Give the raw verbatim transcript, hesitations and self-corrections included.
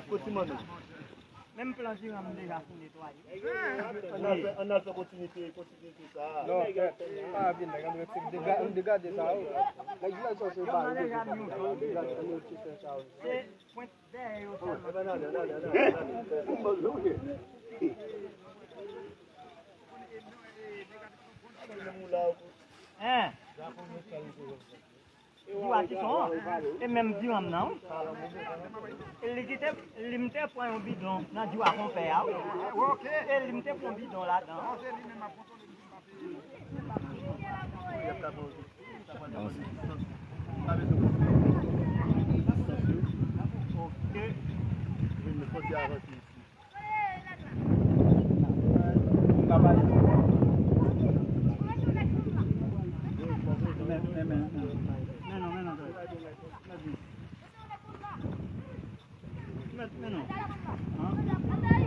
Kotiman nou. Menm plan jiran m deja fin netwaye. Ann al fè, ann al fè kontinite, kontinite sa. Non, pa vin la, gade, se dega-, degade sa, wi. Nèg la, sa, se pa degade, ann al fè sa, wi. Se pwent dèyè yo sèlman. Hein? Di wa ki son an. E menm di an nan. E li ki te, li m te pran yon bidon nan di wa konpè a, wi. E li m te pran yon bidon ladan. Ok. Men, men, men, men. Men non, men non, men non. Men, men non. Hein?